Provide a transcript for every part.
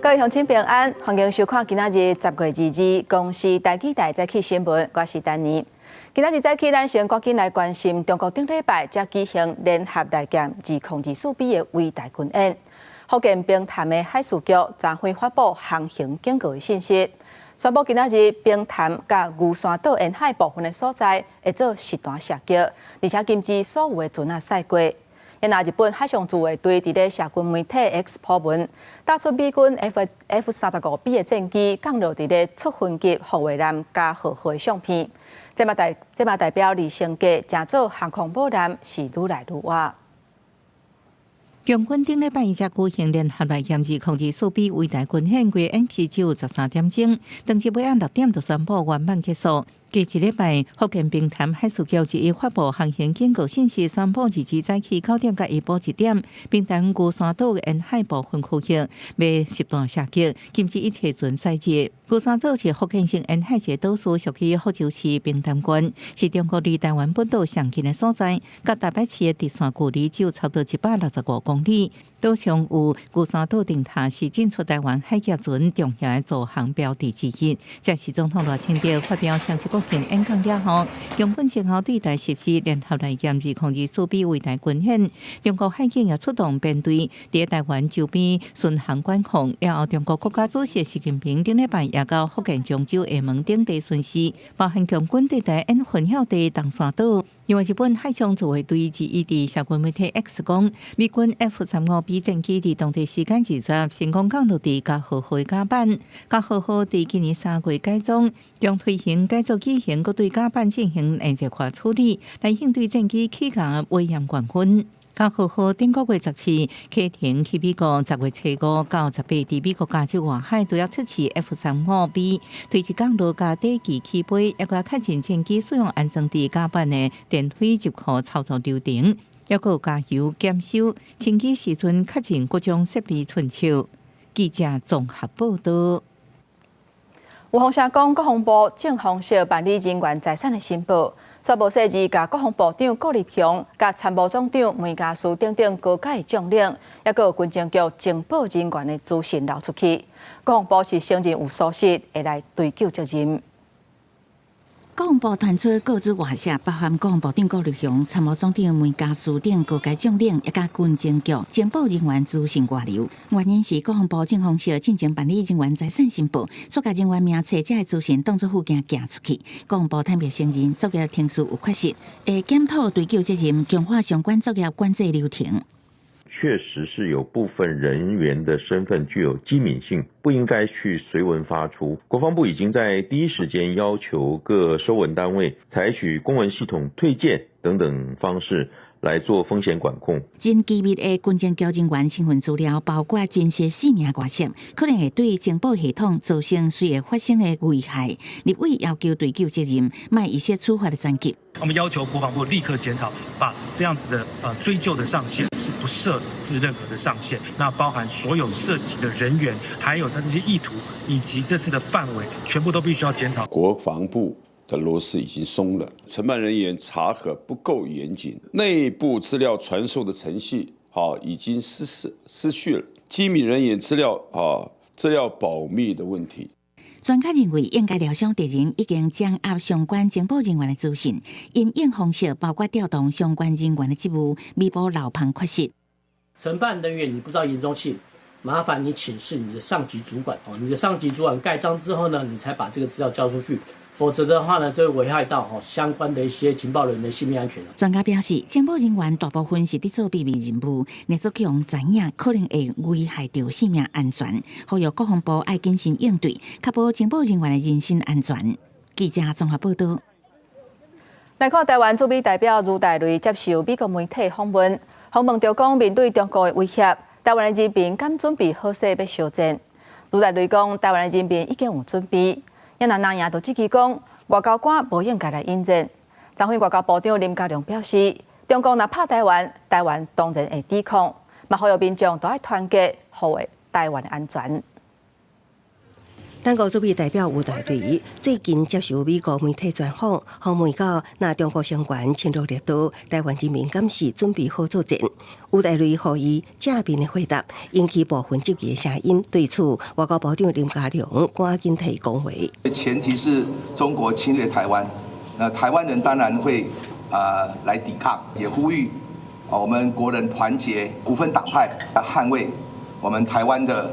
各位鄉親平安，歡迎收看今仔日10月22日公視台語台早起新聞，我是丹妮。今仔日早起，咱先趕緊來關心中國頂禮拜才舉行聯合來艦2024B 的偉大軍演。福建平潭的海事局昨昏發布航行警告的信息，宣布今仔日平潭佮龜山島沿海部分的所在會做實彈射擊，而且禁止所有的船仔駛過。若日本海上自衛隊佇咧社群媒體 X 鋪文，打出美軍 F-35B 的戰機降落佇咧出雲級護衛艦加賀號的相片，這嘛代表直升機成做航空母艦是愈來愈倚。共軍頂禮拜二才舉行聯合來艦2024B 偉大軍演，規演習只有13點鐘，當日尾暗6點就宣布圓滿結束。過一禮拜，福建平潭海事局一發布航行警告信息，宣布22早起9點到下晡1點，平潭龜山島沿海部分區域欲實彈射擊，禁止一切船駛入。龜山島是福建省沿海一個島嶼，屬於福州市平潭縣，是中國離臺灣本島上近的所在，佮台北市的直線距離只有差不多165公里。島上有龜山島燈塔，是進出臺灣海峽船重要的導航標誌之一。這是總統賴清德發表雙十國慶演講了後，共軍前後對台實施聯合來艦2024B 偉大軍演，中國海警也出動編隊佇臺灣周邊巡航管控。了後，中國國家主席習近平頂禮拜也到福建漳州廈門等地巡視，包含共軍對台演訓曉地東山島。另外，日本海上自衛隊之一佇社群媒體 X 講，美軍 F-35B 戰機佇當地時間20成功降落佇加賀號甲板。加賀號佇今年3月改裝，將推行改造機型，閣對甲板進行硬質化處理，來應對戰機起降的危險關分。加賀號頂個月14啟程去美國，10月初5到18佇美國加州外海，除了測試 F-35B 垂直降落佮底機起飛，抑閣確認戰機使用安裝佇甲板的電飛入庫操作流程，抑閣有加油檢修、停機時陣確認各種設備順暢。記者綜合報道。有風聲講，國防部正方式辦理人員財產的申報，煞無細膩共國防部長顧立雄、佮參謀總長梅家澍等等高階將領，抑閣有軍情局情報人員的資訊流出去。國防部是承認有疏失，會來追究責任。國防部傳出個資外洩，包含國防部長顧立雄、參謀總長梅家澍等高階將領，以及軍情局情報人員資訊外流。原因是國防部政風室進前辦理人員財產申報，煞共人員名冊這个資訊當作附件寄出去。國防部坦白承認作業程序有缺失，會檢討追究責任，強化相關作業管制流程。確實是有部分人員的身份具有機敏性，不應該去隨文發出。國防部已經在第一時間要求各收文單位採取公文系統退件等等方式來做風險管控。真機密的軍情局人員身份資料，包括真實姓名外洩，可能會對情報系統造成隨會發生的危害。立委要求追究責任，莫遺失處罰的層級。我們要求國防部立刻檢討，把這樣子的追究的上限是不設置任何的上限，那包含所有涉及的人員，還有他這些意圖，以及這次的範圍，全部都必須要檢討。國防部的螺絲已經鬆了，承辦人員查核不夠嚴謹，內部資料傳授的程序，好已經失序了，機密人員資料啊資料保密的問題。專家認為，應該料想敵人已經掌握相關情報人員的資訊，因應方式包括調動相關人員的職務，彌補漏縫缺失。承辦人員你不知道嚴重性，麻煩你請示你的上級主管哦，你的上級主管蓋章之後呢，你才把這個資料交出去，否則的話呢，這會危害到相關的一些情報人員的性命安全。專家表示，情報人員大部分是佇做秘密任務，若做去予人知影，可能會危害到性命安全，呼籲國防部愛謹慎應對，確保情報人員的人身安全。記者綜合報道。來看臺灣駐美代表盧大雷接受美國媒體訪問，訪問著講面對中國的威脅，臺灣的人民敢準備好勢欲相戰。盧大雷講，臺灣的人民已經有準備。也若藍營就質疑講，外交官無應該來引戰。昨昏外交部長林佳龍表示，中國若拍臺灣，臺灣當然會抵抗，嘛呼籲民眾都愛團結，護衛臺灣的安全。咱國駐美代表吳大雷最近接受美國媒體專訪，訪問到若中國相關侵略力度，台灣人民敢是準備好作戰？吳大雷予伊正面的回答，引起部分質疑的聲音。對此，外交部長林佳龍趕緊提講話。前提是中國侵略台灣，那台灣人當然會來抵抗，也呼籲我們國人團結，不分黨派，捍衛我們台灣的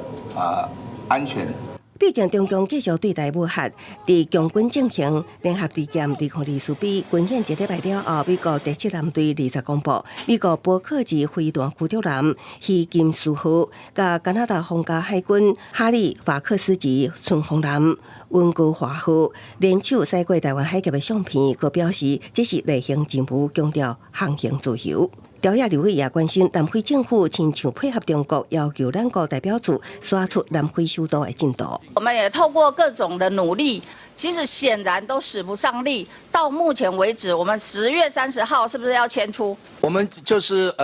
安全。畢竟中共繼續對台武嚇，佇共軍進行聯合利劍2024杯軍演一禮拜了後，美國第七艦隊20公布，美國伯克級飛彈驅逐艦希金斯號，佮加拿大皇家海軍哈利法克斯級巡防艦溫哥華號聯手駛過台灣海峽的相片，閣表示這是例行任務，強調航行自由。朝野立委也關心南非政府親像配合中國要求咱國代表處徙出南非首都的進度。我們也透過各種的努力，其實顯然都使不上力。到目前為止，我們10月30號是不是要遷出？我們就是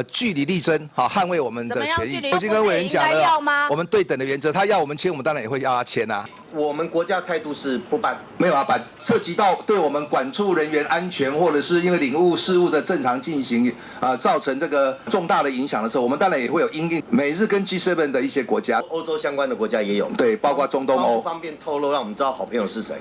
據理力爭，好捍衛我們的權益。我已經跟委員講了，我們對等的原則，他要我們簽，我們當然也會要他簽啊。我們國家態度是不搬，沒有要搬，涉及到對我們管處人員安全，或者是因為領務事務的正常進行啊，造成這個重大的影響的時候，我們當然也會有因應。美日跟 G7 的一些國家，歐洲相關的國家也有，對，包括中東歐。方不方便透露，讓我們知道好朋友是誰？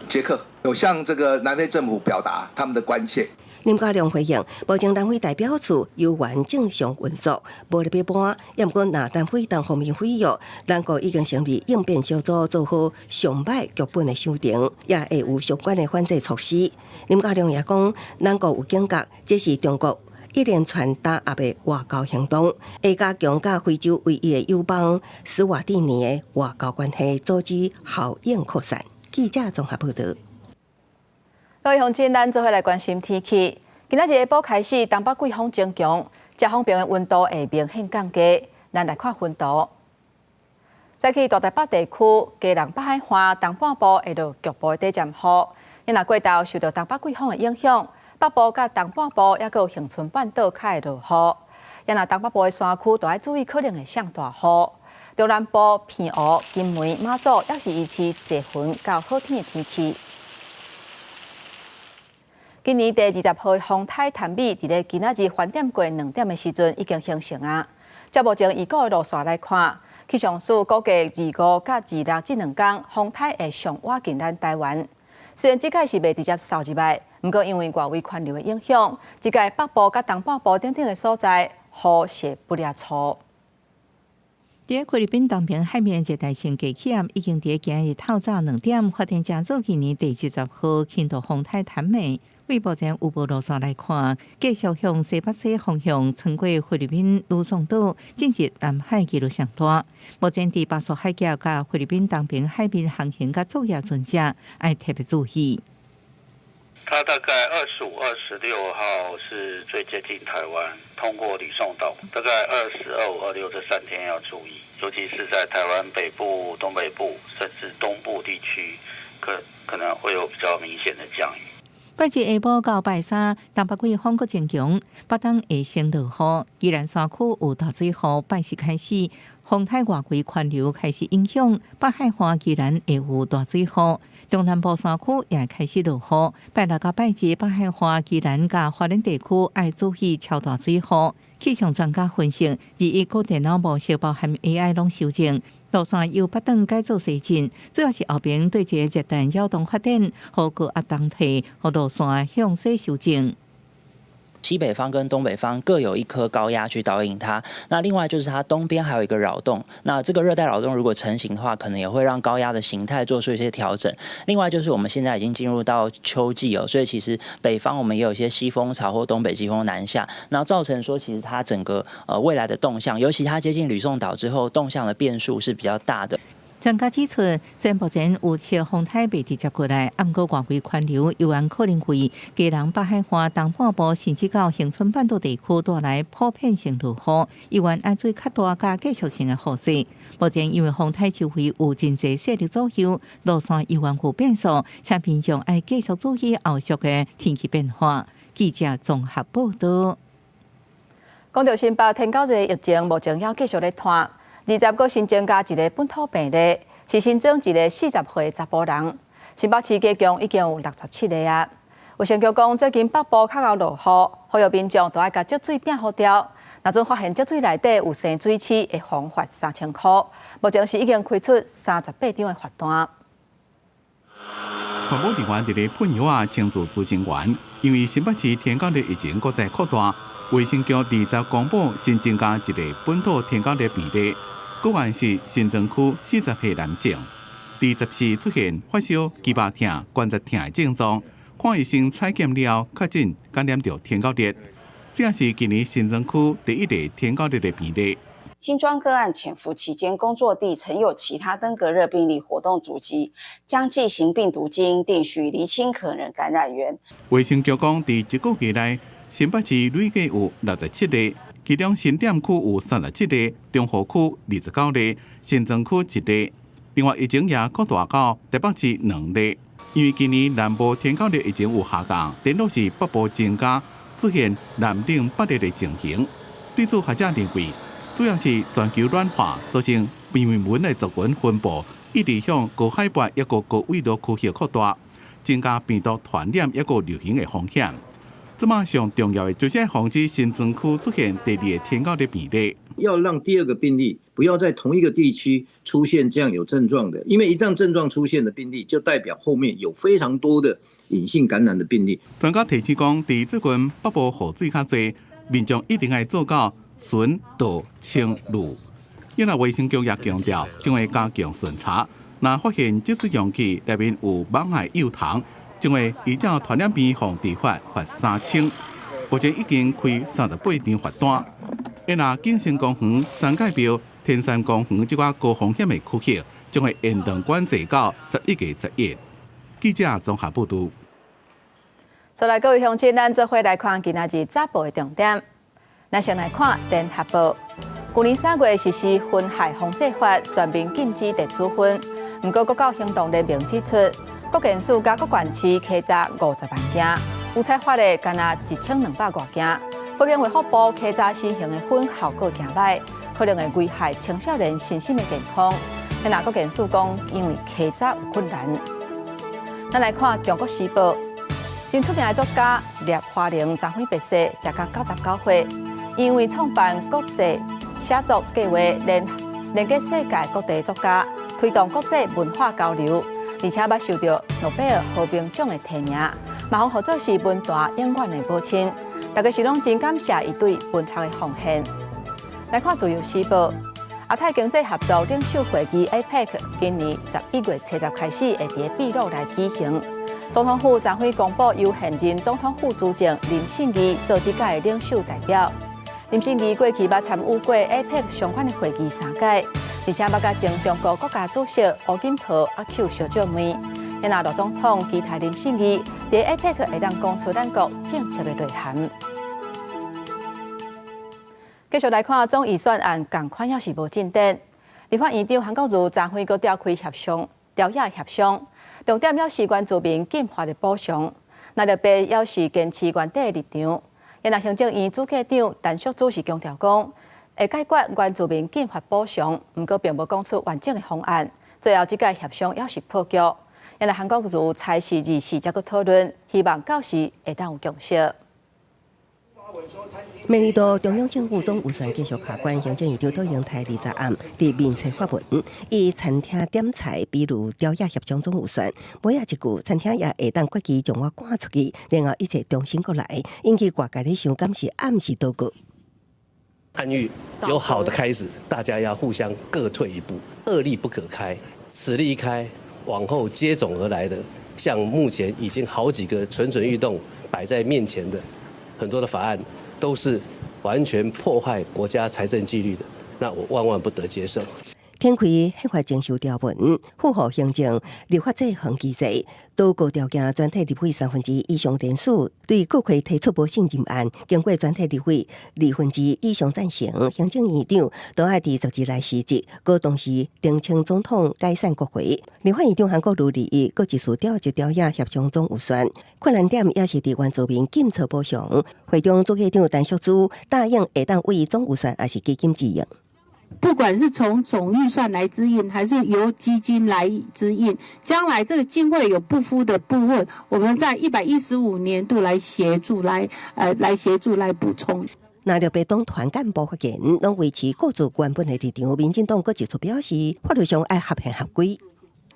捷克有向這個南非政府表達他們的關切。林佳龍回應，目前南非代表處猶原正常運作，無咧欲搬。也毋過，若南非單方面毀約，咱國已經成立應變小組，做好上歹劇本的修訂，也會有相關的反制措施。林佳龍也講，咱國有警覺，這是中國一連串打壓的外交行動，會加強佮非洲唯一的友邦史瓦蒂尼的外交關係，阻止效應擴散。記者綜合報道。各位鄉親，咱做伙來關心天氣。今仔日下晡開始，東北季風增強，遮方面的溫度會明顯降低。咱來看溫度。早起大台北地區、基隆北海岸、東半部會落局部的短暫雨。因若過晝受著東北季風的影響，北部佮東半部抑閣有恆春半島較會落雨。因若東北部的山區都愛注意可能會降大雨。中南部、澎湖、金門、馬祖也是維持濟雲到好天的天氣。今年第20號風颱譚美，佇咧今仔日飯點過2點的時陣已經形成啊。照目前預估的路線來看，氣象署估計25佮26這兩工風颱會上倚近咱台灣。雖然這擺是袂直接掃入來，毋過因為外圍環流的影響，這擺北部佮東半部等等的所在雨勢不離粗。佇菲律賓東邊海面熱帶性低氣壓已經佇今日透早2點發展成做今年第20號輕度風颱譚美。對目前預報路線來看，繼續向西北西方向穿過菲律賓呂宋島，進入南海幾率上大。目前佇巴士海峽佮菲律賓東邊海面航行佮作業船隻，愛特別注意。它大概25、26號是最接近台灣，通過呂宋島，大概22、5、26這3天要注意，尤其是在台灣北部、東北部甚至東部地區，可能會有比較明顯的降雨。拜一下晡到拜三，東北季風閣增強，北東會先落雨，宜蘭山區有大水雨。拜四開始，風颱外圍環流開始影響北海岸，宜蘭會有大水雨。中南部山區也開始落雨。拜六佮拜日，北海岸、宜蘭佮花蓮地區愛注意超大水雨。氣象專家分析，21個電腦模式包含 AI 攏修正。路線由北轉改做西進，主要是後爿對這個熱帶擾動發展，予高壓東退，予路線向西修正。西北方跟東北方各有一顆高壓去導引它，那另外就是它東邊還有一個擾動，那這個熱帶擾動如果成型的話，可能也會讓高壓的形態做出一些調整。另外就是我們現在已經進入到秋季哦，所以其實北方我們也有一些西風潮或東北季風南下，那造成說其實它整個未來的動向，尤其它接近呂宋島之後，動向的變數是比較大的。專家指出，雖然目前預測風颱袂直接過來，毋過外圍環流猶原可能為基隆北海岸東半部甚至到恆春半島地區帶來普遍性落雨，猶原愛注意較大佮繼續性的雨勢。目前因為風颱周圍有真濟勢力左右，路線猶原有變數，請民眾愛繼續注意後續的天氣變化。記者綜合報道。講到新北天狗日疫情，目前猶繼續咧拖。20閣新增加一个本土病例，是新增一个40歲查埔人。新北市加強已經有67個啊。衛生局講，最近北部較𠢕落雨，呼籲民眾都愛共積水摒好掉。若準發現積水內底有生水螭，會罰款3000箍。目前是已經開出38張的罰單。環保人員佇咧噴藥仔清除孳生源，因為新北市天狗癘疫情閣再擴大，衛生局20公布新增加一例本土天狗癘病例，個案是新莊區40歲男性，佇14出現發燒、肌肉疼、關節疼的症狀，看醫生採檢了後，確診感染著天狗癘，這也是今年新莊區第一例天狗癘的病例。新莊個案潛伏期間，工作地曾有其他登革熱病例活動足跡，將進行病毒基因定序，釐清可能感染源。衛生局講，佇一個月內，新北市累計有67例，其中新店區有37例，中和區29例，新莊區一例。另外，疫情也擴大到台北市兩例。因為今年南部天狗癘疫情有下降，顛倒是北部增加，出現南冷北熱的情形。對此，學者認為，主要是全球暖化造成病媒蚊的族群分布一直向高海拔抑閣高緯度區域擴大，增加病毒傳染抑閣流行的風險。這馬上重要的就是防止新莊區出現第二個天狗癘病例。要讓第二個病例不要在同一個地區出現這樣有症狀的，因為一旦症狀出現的病例，就代表後面有非常多的隱性感染的病例。專家提醒講，佇最近北部雨水較濟，民眾一定愛做到巡、倒、清、濾。因為衛生局也強調，將會加強巡查，若發現積水容器內面有蠓仔幼蟲，將會依照傳染病防治法罰3000。目前已經開38張罰單。若景星公園、三界廟、天山公園這寡高風險的區域，將會延長管制到11月11。記者綜合報導。所來各位鄉親，咱做伙來看今仔日早報的重點。咱先來看聯合報，去年3月實施薰害防制法，全面禁止電子薰。毋過國教行動聯盟指出，國健署佮各縣市稽查50萬件，有採罰的干焦1200外件。批評衛福部稽查新型的薰效果誠䆀，可能會危害青少年身心的健康。那國健署講，因為稽查有困難。咱來看《中國時報》，真出名的作家聶華苓昨昏辭世，享99歲。因為創辦國際寫作計劃，連結世界各地作家，推動國際文化交流，而且捌受著諾貝爾和平獎的提名，嘛予號做是文壇永遠的母親。大家是攏真感謝伊對文學的奉獻。來看《自由時報》，亞太經濟合作領袖會議（APEC）今年11月70開始會佇秘魯來舉行。總統府昨昏公布，由現任總統副資政林信義做這屆的領袖代表。林信義過去捌參與過 APEC 相關的會議三屆，而且捌佮前中國國家主席胡錦濤握手相借面。因那賴總統期待林信義佇 APEC 會當講出咱國政策的內涵。繼續來看總預算案，仝款猶是無進展。立法院長韓國瑜昨昏閣召開協商、朝野協商，重點猶是原住民禁發的補償。那綠白猶是堅持原底的立場。因行政院主計長陳淑芷是強調講，會解決原住民禁發補償，毋過並無講出完整的方案。最後，這屆協商猶是破局。因韓國瑜差示24才閣討論，希望到時會當有共識。明年度中央政府總預算繼續卡關，行政院長卓榮泰20暗佇面冊發文，以餐廳點菜，比如朝野協商總預算，尾仔一句，餐廳也會當決議將我趕出去，然後一切重新閣來，引起外界咧想，敢是暗示倒閣。暗喻有好的開始，大家要互相各退一步，惡例不可開，此例一開，往後接踵而來的，像目前已經好幾個蠢蠢欲動擺在面前的很多的法案，都是完全破壞國家財政紀律的，那我萬萬不得接受。天開憲法徵收條文，符合行政立法制衡機制，多個條件全體立委1/3以上聯署對國會提出無信任案，經過全體立委1/2以上贊成，行政院長都愛佇12來辭職，閣同時呈請總統解散國會。立法院長韓國瑜21閣一次召集朝野協商總預算，困難點也是佇原住民禁措補償。會中主計長陳淑芷答應會當為總預算抑是基金之用。不管是從總預算來支應，還是由基金來支應，將來這個經費有不敷的部分，我們在115年度來協助，來協助來補充。那綠白黨團幹部發言，攏維持各自原本的立場。民進黨閣指出表示，法律上愛合憲合規。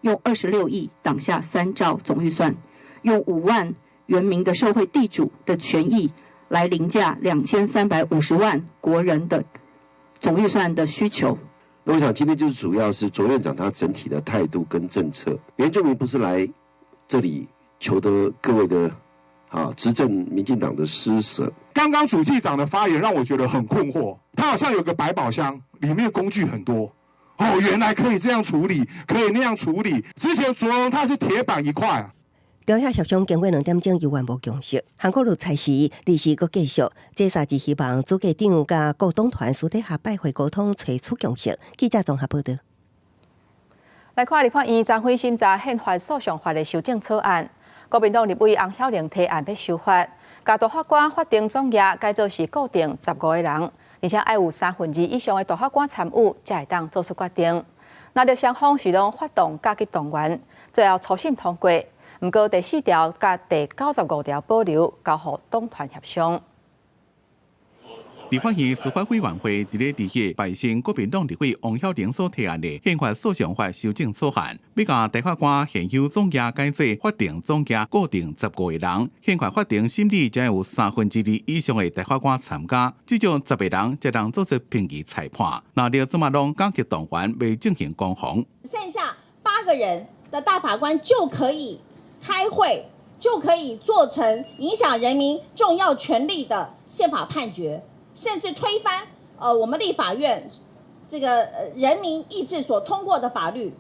用26億擋下3兆總預算，用5萬原民的社會地主的權益來凌駕2350萬國人的總預算的需求。那我想今天就是主要是卓院長他整體的態度跟政策。原住民不是來這裡求得各位的執政民進黨的施捨。剛剛主計長的發言讓我覺得很困惑，他好像有個百寶箱，裡面工具很多。哦，原來可以這樣處理，可以那樣處理。之前卓榮泰是鐵板一塊啊。朝野協商經過2點鐘猶原無共識，韓國瑜裁時，臨時閣繼續，這三日希望主計長佮各黨團私底下拜會溝通，揣出共識。記者綜合報道。來看立法院昨昏審查憲法訴訟法的修正草案，國民黨立委翁曉玲提案欲修法，共大法官法定總額改做是固定15個人，而且愛有2/3以上的大法官參與，才會當做出決定。若著雙方是攏發動甲去動員，最後初審通過。毋過第四條佮第95條保留，交予黨團協商。立法院司法委員會佇咧二日敗先國民黨立委翁曉玲所提案的憲法訴訟法修正草案，欲共大法官現有總額改做法定總額固定十五個人，憲法法庭審理將有2/3以上的大法官參加，至少十個人才能做出評議裁判。若著這馬攏緊急動員，欲進行攻防。剩下8個人的大法官就可以開會，就可以做成影響人民重要權利的憲法判決，甚至推翻我們立法院這個人民意志所通過的法律，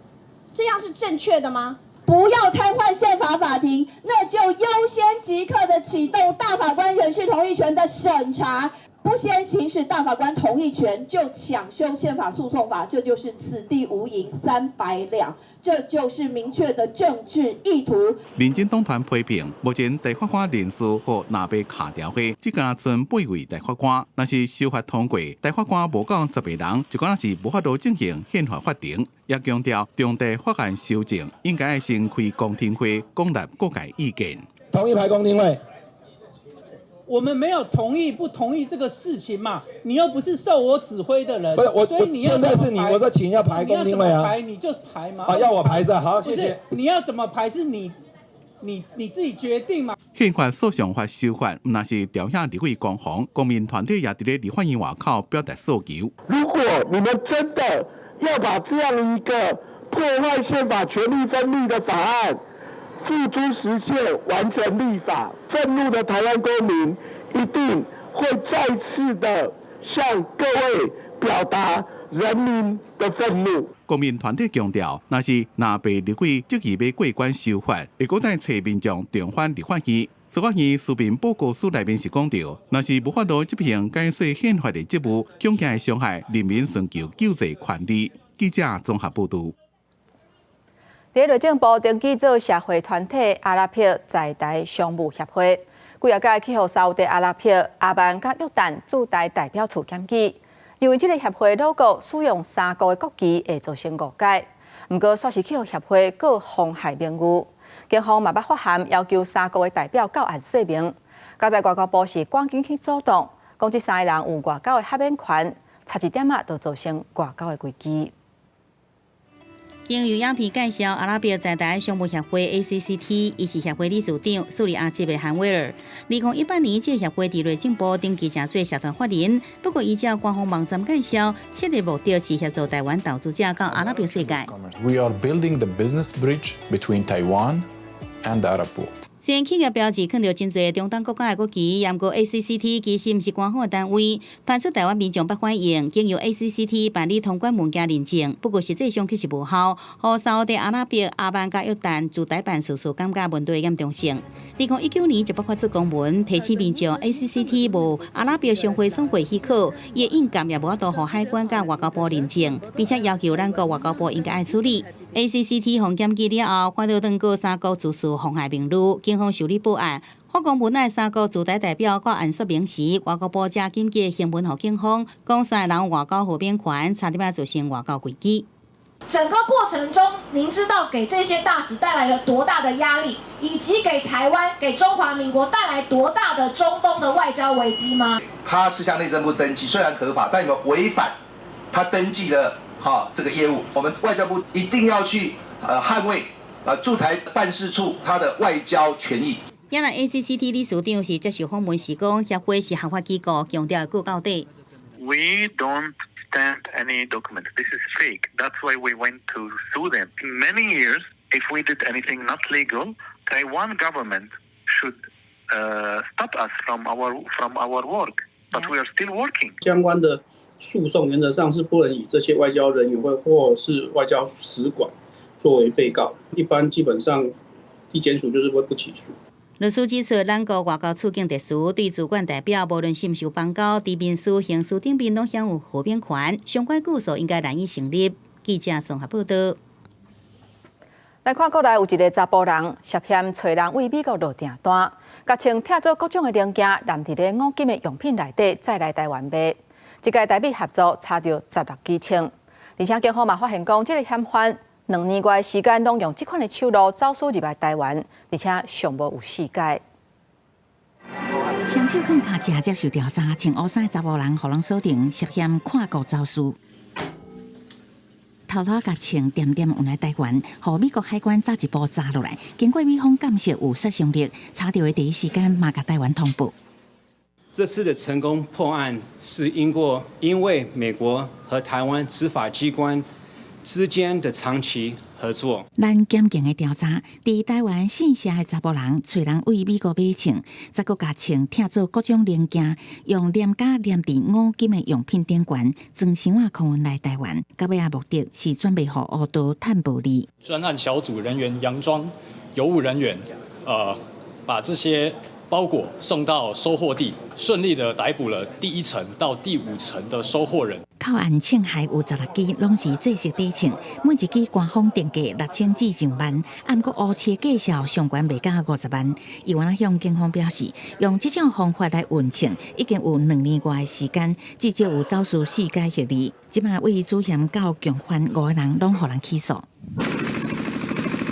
這樣是正確的嗎？不要癱瘓憲法法庭，那就優先即刻的啟動大法官人事同意權的審查，不先行使大法官同意權就搶修憲法訴訟法，這就是此地無銀三百兩，這就是明確的政治意圖。民進黨團批評，目前大法官人數予藍白敲掉後，只敢若賰八位大法官，若是修法通過，大法官無夠十個人，就敢若是無法度進行憲法法庭。也強調，重大法案修正應該先開公聽會，廣納各界意見。同意排公聽會。我們沒有同意不同意這個事情嘛？你又不是受我指揮的人。不是我，所以你現在是你，我說請要排公聽會啊。排你就排嘛。啊，要我排是吧？好，謝謝。你要怎麼排是你自己決定嘛。憲法訴訟法修法，毋但是朝野立委攻防，公民團體也佇咧立法院外口表達訴求。如果你們真的要把這樣一個破壞憲法權力分立的法案付諸實現，完成立法，憤怒的台灣公民一定會再次的向各位表達人民的憤怒。公民團體強調，若是藍白立委執意欲過關修法，會閣再揣民眾重返立法院。司法院書面報告書內面是講著，若是無法度執行改寫憲法的職務，恐驚會傷害人民尋求救濟權利。記者綜合報導。佇內政部登記做社會團體阿拉伯在台商務協會，幾仔擺去予沙烏地阿拉伯、阿曼佮約旦駐台代表處檢舉，認為這個協會 logo 使用三國的國旗會造成誤解。毋過，煞是去予協會告妨害名譽，警方嘛捌發函要求三國的代表到案說明。佳哉外交部是趕緊去阻擋，講這三个人有外交的豁免權，差一點仔就造成外交的危機。經由影片介紹，阿拉伯在台商務協會 ACCT，伊是協會理事長敘利亞籍的韓威爾。2018年，這個協會佇內政部登記成做社團法人，不過依照官方網站介紹，設立目的是協助台灣投資者到阿拉伯世界。 We are building the business bridge between Taiwan and the Arab world. 雖然企業標誌看著真濟中東國家的國旗，毋過 ACCT 其實毋是官方的單位，傳出台灣民眾不歡迎，經由 ACCT 辦理通關文件認證，不過實際上卻是無效，予沙烏地阿拉伯、阿曼佮約旦駐台辦事處感覺問題嚴重性。2019年就捌發出公文提醒民眾 ACCT 無阿拉伯商會總會許可，伊的印鑑也無法度予海關佮外交部認證，並且要求咱國外交部應該愛處理。ACCT予檢舉了後，發著轉告三國駐事妨害名譽，警方受理報案，國防部內三國駐台代表閣案說明時，外交部才緊急行文予警方，講三個人有外交豁免權，差點仔造成外交危機。整個過程中，您知道給這些大使帶來了多大的壓力，以及給台灣、給中華民國帶來多大的中東的外交危機嗎？他是向內政部登記，雖然合法，但有沒有違反他登記的哈這個業務？我們外交部一定要去捍衛駐台辦事處他的外交權益。也若 ACCT 理事長是接受訪問時講，協會是合法機構，強調會告到底。 We don't stamp any document. This is fake. That's why we went to sue them. In many years, if we did anything not legal, Taiwan government should stop us from our work. But we are still working. 相關的訴訟原則上是不能以這些外交人員或是外交使館作為被告。一般基本上地檢署就是會不起訴。律師指出，咱國外交處境特殊，對駐館代表無論是毋是有邦交，佇民事、刑事頂面攏享有豁免權，相關告訴應該難以成立。記者綜合報道。來看國內有一个查埔人涉嫌揣人為美國落訂單，共槍拆做各種的零件，黏佇咧五金的用品內底，載來台灣賣。這屆台美合作查著16支槍，而且警方嘛發現講，這个嫌犯2年外時間攏用這款的手路走私入來台灣，而且尚無有死解。雙手囥跤賈接受調查，穿烏衫的查埔人，予人鎖定涉嫌跨國走私。偷偷共槍點點運來台灣，予美國海關早一步查落來。經過美方鑑識有殺傷力，查著的第一時間嘛共台灣通報。這次的成功破案是因為美國和台灣執法機關之間的長期合作。咱檢警的調查，佇台灣姓謝的查埔人，揣人為美國買槍，再閣共槍拆做各種零件，用黏膠黏佇五金的用品頂懸，裝箱仔空運來台灣。到尾仔目的是準備予烏道趁暴利。專案小組人員佯裝郵務人員，把這些包裹送到收貨地，順利的逮捕了第一層到第五層的收貨人。扣案槍械有16支，攏是制式底槍，每一支官方定價6000至上萬，毋過烏市價數上懸袂到50萬。伊原來向警方表示，用這種方法來運槍，已經有2年外的時間，至少有走私四擺獲利。這擺為主嫌到共犯五个人攏予人起訴。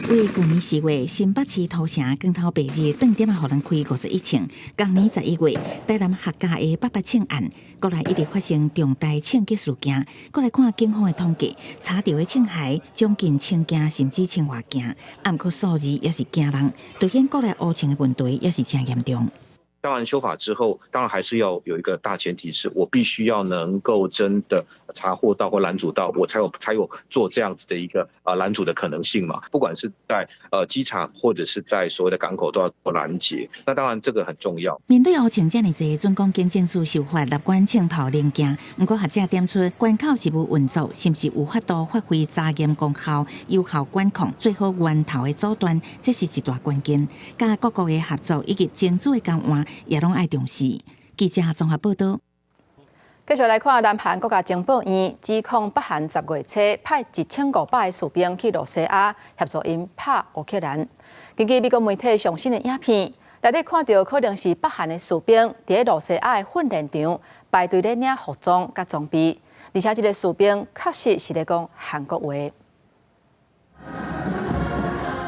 為舊年4月，新北市土城光頭白日斷點仔予人開51槍。今年11月，台南客家的八八槍案，國內一直發生重大槍擊事件。閣來看警方的統計，查著的槍械將近千件，甚至千外件，毋過數字也是驚人，凸顯國內烏槍的問題也是誠嚴重。當然修法之後，當然還是要有一個大前提，是我必須要能夠真的查獲到或攔阻到，我才有做這樣子的一個攔阻的可能性嘛。不管是在機場或者是在所謂的港口都要做攔截。那當然這個很重要。面對烏槍這麼濟，準講警政署修法立管槍炮零件，毋過學者點出關口是無運作，是毋是有法度發揮查驗功效、有效管控，做好源頭的阻斷，這是一大關鍵。佮各國的合作以及情資的交換，也攏愛重視。記者綜合報道。繼續來看南韓國家情報院指控北韓10月初派1500个士兵去露西亞協助𪜶拍烏克蘭。根據美國媒體上新的影片，內底看著可能是北韓的士兵佇露西亞的訓練場排隊咧領服裝佮裝備，而且這个士兵確實是咧講韓國話。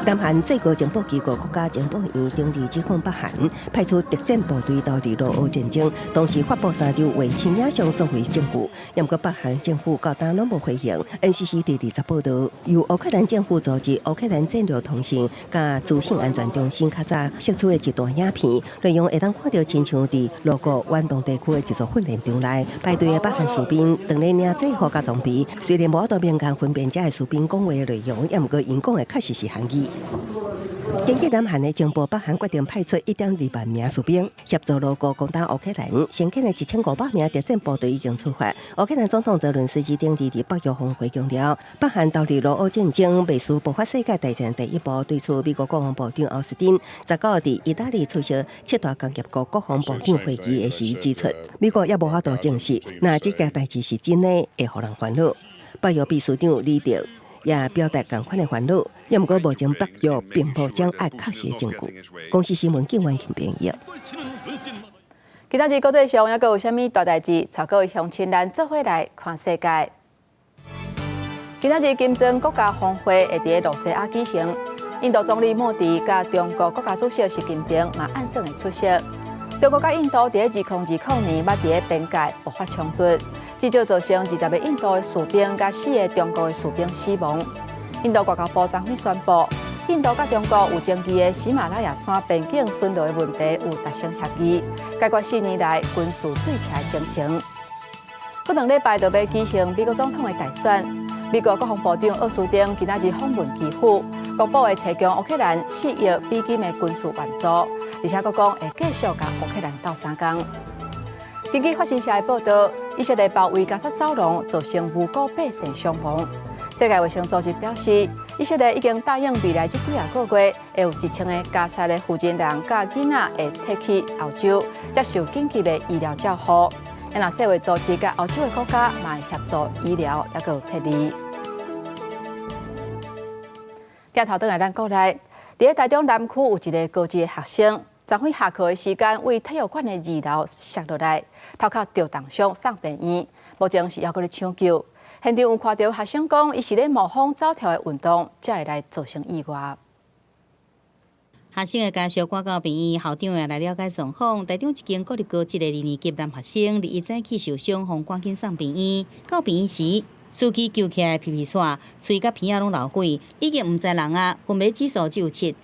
南韓最高情報機構國家情報院頂日指控北韓派出特戰部隊投入露烏戰爭，同時發布三張衛星影像作為證據。毋過北韓政府到今攏無回應。NCC佇20報道，由烏克蘭政府組織烏克蘭戰略通信佮資訊安全中心較早釋出的一段影片，內容會當看著親像佇露國遠東地區的一座訓練場內排隊的北韓士兵，當咧領制服佮裝備。雖然無法度明確分辨這个士兵講話的內容，毋過𪜶講的確實是韓語。根據南韓的情報，北韓決定派出1.2萬名士兵協助露國攻打烏克蘭。先遣的1500名特戰部隊已經出發。烏克蘭總統澤倫斯基頂日佇北約峰會強調，北韓投入露烏戰爭，袂輸爆發世界大戰第一步。對此，美國國防部長奧斯汀19號佇意大利出席七大工業國國防部長會議的時指出，美國猶無法度證實，若這件代誌是真的，會予人煩惱。北約秘書長李德也表達仝款的煩惱。也毋過目前北約並無掌握確實的證據。公視新聞警員編譯。今仔日國際上猶閣有啥物大代誌？帶各位鄉親咱做伙來看世界。今仔日金磚國家峰會會佇咧露西亞舉行，印度總理莫迪佮中國國家主席習近平嘛按算會出席。中國佮印度佇咧2020年捌佇咧邊界爆發衝突，至少造成20個印度的士兵佮4個中國的士兵死亡。印度外交部昨昏宣布，印度佮中國有爭議的喜馬拉雅山邊境巡邏的問題有達成協議，解決4年來軍事對峙的情形。過2禮拜就欲舉行美國總統的大選，美國國防部長奧斯汀今仔日訪問基輔，公布會提供烏克蘭4億美金的軍事援助，而且閣講會繼續佮烏克蘭鬥相共。根據法新社的報道，以色列包圍加薩走廊，造成無辜百姓傷亡。世界衛生組織表示，以色列已經答應未來這幾仔個月會有1000個加薩的婦人佮囡仔會撤去歐洲，接受緊急的醫療照護。若世衛組織佮歐洲的國家嘛會協助醫療，猶閣有撤離。鏡頭轉來咱國內，佇咧台中南區有一个高職的學生，昨昏下課的時間，對體育館的二樓摔落來，頭殼著重傷送病院，目前是猶閣咧搶救。現場有看著學生講，伊是咧模仿走跳的運動，才會來造成意外。學生的家屬趕到病院，校長也來了解狀況。台中一間國立高職的二年級男學生，日一早起受傷，予趕緊送病院。到病院時，司機救起來皮皮剉，喙佮鼻仔攏流血，已經毋知人啊，昏迷指數只有7。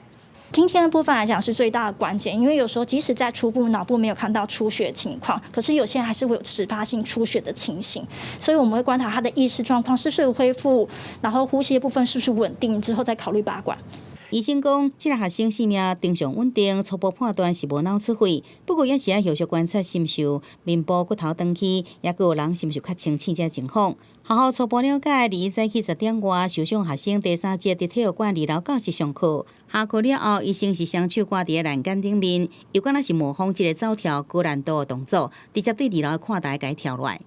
今天的部分來講是最大的關鍵，因為有時候即使在初步腦部沒有看到出血情況，可是有些人還是會有遲發性出血的情形，所以我們會觀察他的意識狀況是不是恢復，然後呼吸的部分是不是穩定之後再考慮拔管。醫生講，這个學生生命正常穩定，初步判斷是無腦出血，不過也是愛後續觀察是毋是有面部骨頭斷去，抑閣有人是毋是較清醒這情況。學校初步了解，二早起10點外受傷學生第三節佇體育館二樓教室上課，下課了後，伊先是雙手掛佇欄杆頂面，又敢若是模仿這个走跳高難度的動作，直接對二樓的看台共伊跳落來。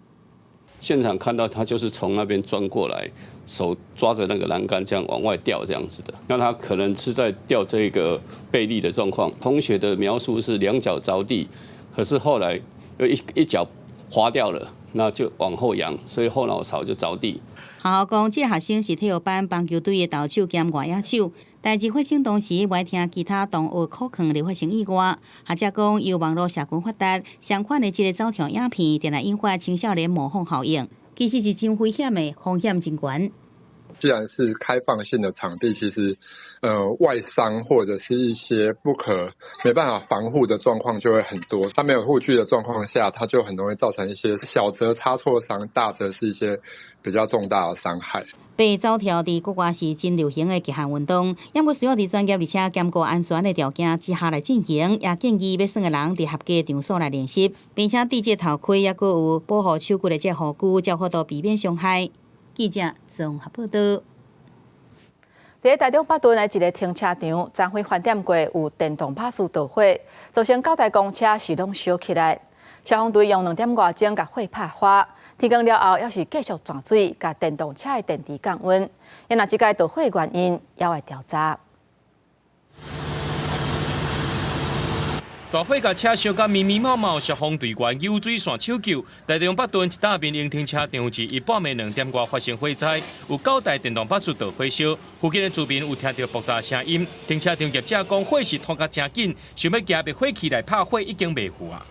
現場看到他就是從那邊鑽過來，手抓着那個欄杆這樣往外掉這樣子的。那他可能是在吊這個背力的狀況。同學的描述是兩腳着地，可是後來又一腳滑掉了，那就往後仰，所以後腦勺就着地。學校講，這个學生是體育班棒球隊的投手兼外野手。代誌發生當時，無愛聽其他同學苦勸而發生意外。學者講，由網路社群發達，相款的這个走跳影片，定來引發青少年模仿效應，其實是真危險的，風險真懸。既然是開放性的場地，其實，外傷或者是一些不可沒辦法防護的狀況就會很多。它沒有護具的狀況下，它就很容易造成一些小則擦挫傷，大則是一些比較重大的傷害。爬走跳佇國外是真流行的極限運動，毋過需要佇專業而且兼顧安全的條件之下來進行，也建議欲耍的人佇合格場所來練習，並且戴這頭盔，抑閣有保護手骨的這護具，才有法度避免傷害。記者綜合報道。佇台中北屯的一个停車場，昨昏飯店過有電動巴士著火，造成九台公車是攏燒起來。消防隊用2點外鐘共火拍花，天光了後，猶是繼續泉水，共電動車的電池降溫。啊若這个著火原因，猶會調查。大火共車燒甲密密麻麻，消防隊員游水線搶救。台中北屯一搭民營停車場佇伊半暝2點外發生火災，有九台電動巴士著火燒。附近的住民有聽著爆炸聲音。停車場業者講，火勢拖甲誠緊，想欲舉滅火器來拍火已經袂赴啊。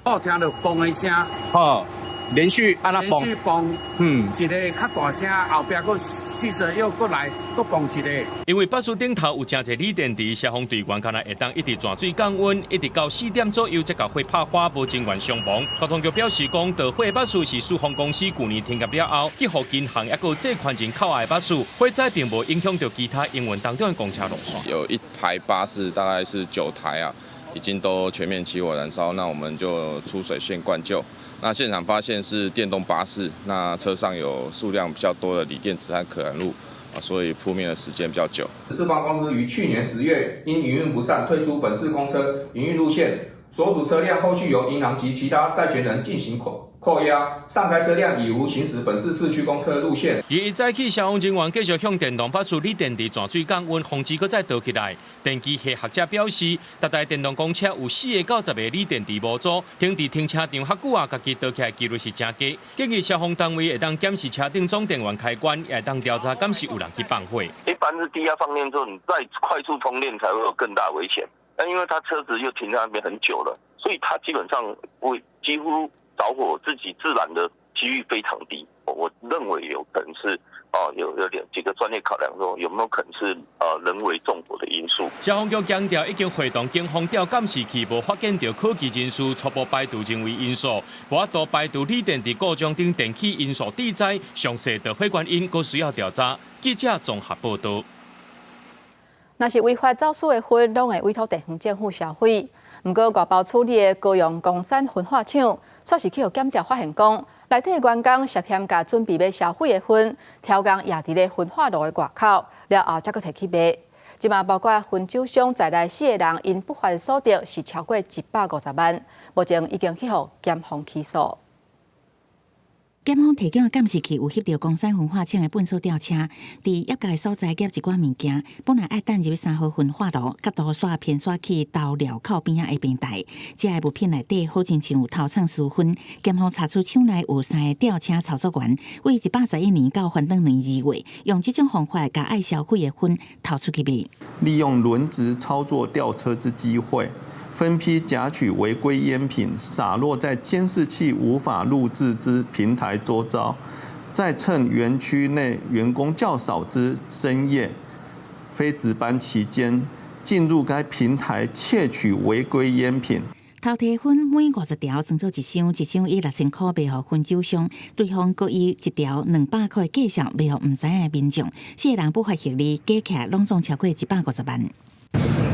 我聽著嘣的聲，吼，連續按怎嘣？連續嘣，一个較大聲，後壁閣試著又閣來，閣嘣一个。因為巴士頂頭有誠濟鋰電池，消防隊員敢若會當一直泉水降溫，一直到4點左右才共火拍花，無人員傷亡。交通局表示講，著火巴士是四方公司舊年停業了後，去予銀行抑閣借款人扣押的巴士，火災並無影響著其他營運當中的公車路線。有一排巴士，大概是9台啊，已經都全面起火燃燒，那我們就出水線灌救。那現場發現是電動巴士，那車上有數量比較多的鋰電池和可燃物，啊，所以撲滅的時間比較久。四方公司於去年10月因營運不善退出本市公車營運路線，所屬車輛後續由銀行及其他債權人進行扣扣押上牌車輛已無行駛本市市區公車路線。日早起，消防人員繼續向電動巴士鋰電池泉水降溫，防止閣再著起來。電機系學者表示，逐台電動公車有4個到10個鋰電池模組，停佇停車場較久啊，家己著起來幾率是誠低。建議消防單位會當檢視車頂總電源開關，也會當調查敢是有人去放火。一般是低壓放電之後，你再快速充電才會有更大危險。但因為他車子又停在那邊很久了，所以他基本上會幾乎著火自己自燃的幾率非常低。我認為有可能是哦，有點幾個專業考量，說有沒有可能是人為縱火的因素。消防局強調，已經會同警方調監視器，無發現著可疑人士，初步排除人為因素，無法度排除鋰電池故障等電氣因素致災，詳細著火原因，閣需要調查。記者綜合報導。若是違法走私的薰，攏會委託地方政府銷毀。毋過外包處理的高雄岡山焚化廠，卻是去予檢調發現講，內底員工涉嫌共準備欲銷毀的薰，挑工掖佇咧焚化爐的外口，了後才閣提去賣。這馬包括薰酒商在內四个人，𪜶不法所得是超過150萬，目前已經去予檢方起訴。檢方提供的監視器有翕著岡山焚化廠的糞掃吊車，佇業界所在夾一寡物件，本來愛擲入3號焚化爐，角度煞偏煞去投料口邊仔的平台。這个物品內底好親像有偷藏私薰。檢方查出廠內有三个吊車操作員，為111年到翻轉年2月，用這種方法共愛銷毀的薰偷出去賣。利用輪值操作吊車之機會，分批夾取違規煙品，灑落在監視器無法錄製之平台周遭，再趁園區內員工較少之深夜、非值班期間，進入該平台竊取違規煙品。偷提薰每50條裝做一箱，一箱以6000箍賣予薰酒商，對方閣以一條200箍的價數賣予毋知影的民眾，四个人不法獲利加起來攏總超過150萬。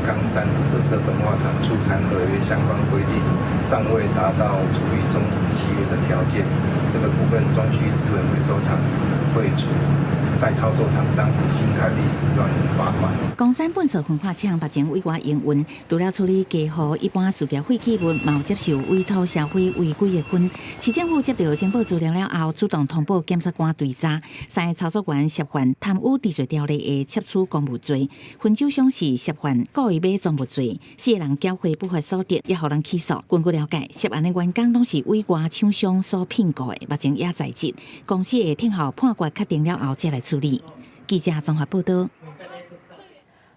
岡山垃圾焚化廠除殘合約相關規定尚未達到足以終止契約的條件，這個部分中區資源回收廠會處代操作廠商新台幣10萬元罰款。岡山糞掃焚化廠目前委外營運，除了處理家戶一般事業廢棄物，嘛有接受委託銷毀違規的薰。市政府接著情報資料了後，主動通報檢察官追查，三个操作員涉犯貪污治罪條例的竊取公物罪，薰酒商是涉犯故意買贓物罪，四个人繳回不法所得，也予人起訴。根據了解，涉案的員工攏是委外廠商所聘雇的，目前也在職。公司會聽候判決確定了後，再來處理。記者綜合報導。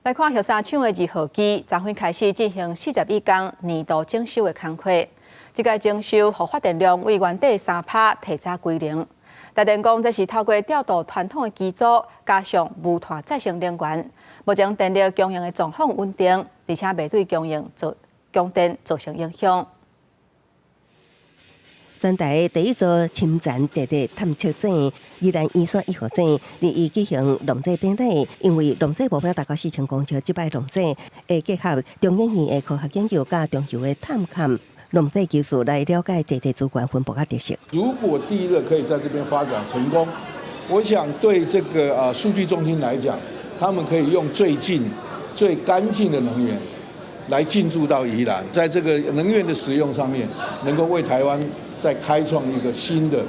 來看玉山廠的2號機，昨昏開始進行41工年度整修的工課。這個整修，予發電量為原底3趴提早歸零。台電講，這是透過調度傳統的機組，加上無碳再生能源，目前電力供應的狀況穩定，而且袂對供應造供電造成影響。全台第一座深層地熱探測井宜蘭員山1號井，日日舉行農祭典禮，因為農祭目標達到4000公尺，這擺農祭會結合中研院的科學研究佮中油的探勘農祭技術來了解地熱資源分布佮特色。如果地熱可以在這邊發展成功，我想對這個數據中心來講，他們可以用最近、最乾淨的能源來進駐到宜蘭，在這個能源的使用上面，能夠為台灣再開創一個新的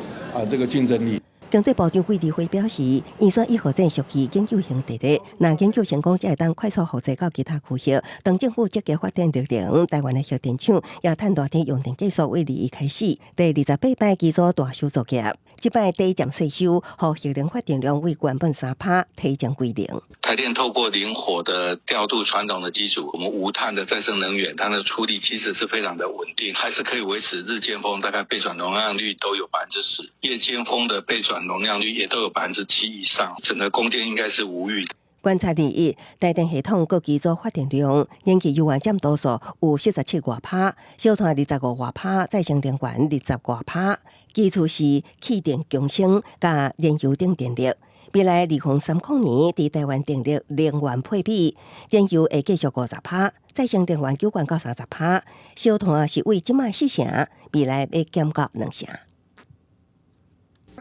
這個競爭力。經濟部長桂立輝表示，員山1號井屬於研究型地熱，若研究成功，才會當快速複製到其他區域。當政府積極發展綠能，台灣的核電廠也趁熱天用電繼續為2開始第28擺機組大修作業。這擺抵減稅收，予核能發電量為原本3趴提前歸零。台電透過靈活的調度傳統的機組，我們無碳的再生能源，它的出力其實是非常的穩定，還是可以維持日間峰大概備轉容量率都有10%，夜間峰的備轉容量率也都有7%以上，整個供電應該是無虞的。觀察21，台電系統各機組發電量，燃氣猶原佔多數有47外趴，燒炭25外趴，再生能源20外趴，其次是氣電共生佮燃油等電力。未來2030年，佇台灣電力能源配比，燃油會繼續50趴，再生能源9到30趴，燒炭是為這擺4成，未來欲減到2成。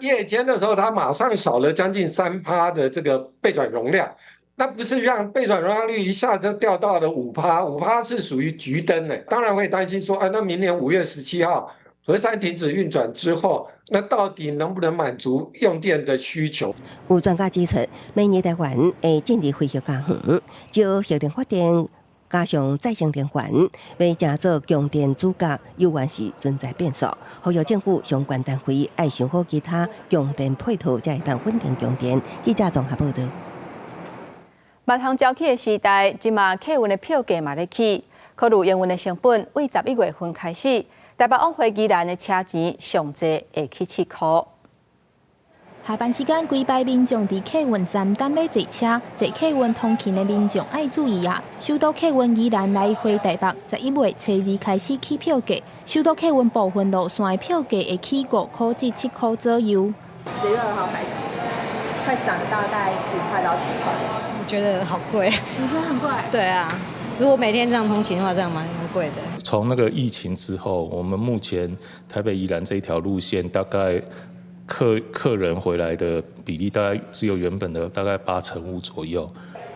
夜間的時候，它馬上少了將近3趴的這個備轉容量，那不是讓備轉容量率一下就掉到了5趴，5趴是屬於橘燈誒，當然會擔心說，啊，那明年5月17號核三停止運轉之後，那到底能不能滿足用電的需求？有專家指出，明年台灣會進入非核家園，招核能發電加上再生能源，欲成做供電主角，猶原是存在變數。呼籲政府相關單位愛想好其他供電配套，才會當穩定供電。記者綜合報導。萬項齊起的時代，這馬客運的票價嘛咧起，考慮營運的成本，對11月份開始，台北往回宜蘭的車錢上濟會起7箍。下班時間，規排民眾佇客運站等欲坐車，坐客運通勤的民眾愛注意啊！首都客運宜蘭來回台北，11月初2開始起票價，首都客運部分路線的票價會起5箍至7箍左右。 10月2號開始，會漲大概5塊到7塊。我覺得好貴。你覺得很貴？對啊，如果每天這樣通勤的話，這樣蠻貴的。從那個疫情之後，我們目前台北宜蘭這一條路線，大概客人回來的比例大概只有原本的大概85%左右。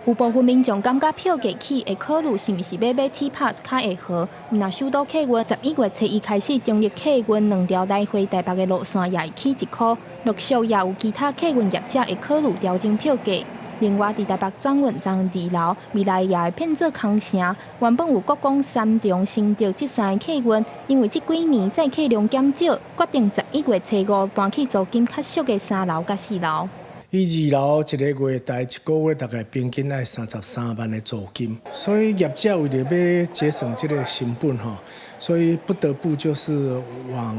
有部分民眾感覺票價起會考慮是毋是欲買 T Pass 較會好。若首都客運11月初1開始，中壢客運兩條來回台北的路線也會起1箍，陸續也有其他客運業者會考慮調整票價。另外，佇台北轉運站二樓，未來也會變做空城。原本有國光、三重、新竹這三個客運，因為這幾年載客量減少，決定11月初5搬去租金較俗的三樓佮四樓。伊二樓一個月台一個月大概平均愛33萬的租金，所以業者為著欲節省這個成本吼，所以不得不就是往